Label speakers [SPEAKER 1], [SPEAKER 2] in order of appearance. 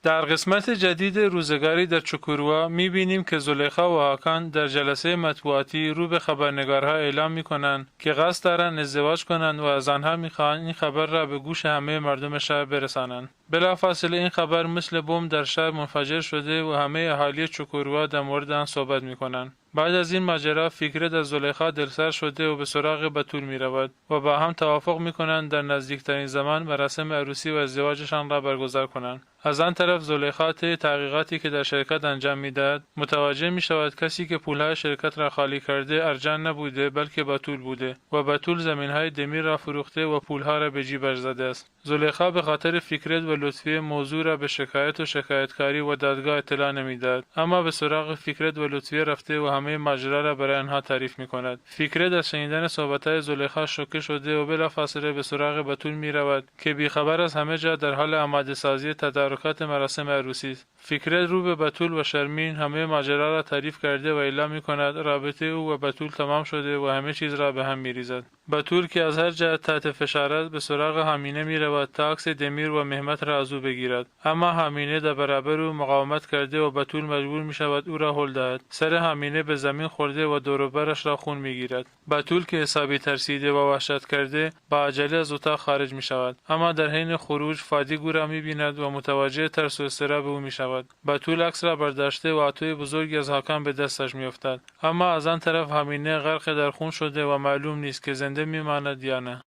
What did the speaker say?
[SPEAKER 1] در قسمت جدید روزگاری در چکوروا میبینیم که زلیخا و هاکان در جلسه مطبوعاتی رو به خبرنگارها اعلام میکنند که قصد دارند ازدواج کنند و از آنها میخواهند این خبر را به گوش همه مردم شهر برسانند. بلافاصله این خبر مثل بمب در شهر منفجر شده و همه اهالی چکوروا در مورد آن صحبت میکنند. بعد از این ماجرا فکرت از زلیخا دلسر شده و به سراغ بتول می رود و با هم توافق می کنند در نزدیکترین زمان مراسم عروسی و ازدواجشان را برگزار کنند. از آن طرف زلیخا طی تحقیقاتی که در شرکت انجام میدهد متوجه می شود کسی که پولهای شرکت را خالی کرده ارجان نبوده، بلکه بتول بوده و بتول زمینهای دمیر را فروخته و پولها را به جیبش زده است. زلیخا به خاطر فکرت و لطفیه موضوع را به شکایت و شکایتکاری و دادگاه اطلاع نمیدهد، اما به سراغ فکرت و لطفیه رفته و همه ماجرا را برای آنها تعریف میکند. فکرت از شنیدن صحبت‌های زلیخا شوکه شده و بلافاصله به سراغ بتول میرود که بیخبر از همه جا در حال آماده سازی تدارکات مراسم عروسی است. فکرت رو به بتول و شرمین همه ماجرا را تعریف کرده و اعلام میکند رابطه او و بتول تمام شده و همه چیز را به هم میریزد. بتول که از هر جهت تحت فشار است به سراغ همینه میرود تا عکس دمیر و مهمت را از او بگیرد، اما همینه در برابر او مقاومت کرده و بتول مجبور میشود او را هل دهد. سر همینه به زمین خورده و دور و برش را خون میگیرد. بتول که حسابی ترسیده و وحشت کرده با عجله از اتاق خارج میشود، اما در حین خروج فادی او را میبیند و متوجه ترس و اضطراب او میشود. بتول عکس را برداشته و عطای بزرگی از هاکان به دستش میافتد، اما از آن طرف همینه غرق در خون شده و معلوم نیست که زنده میماند یا نه.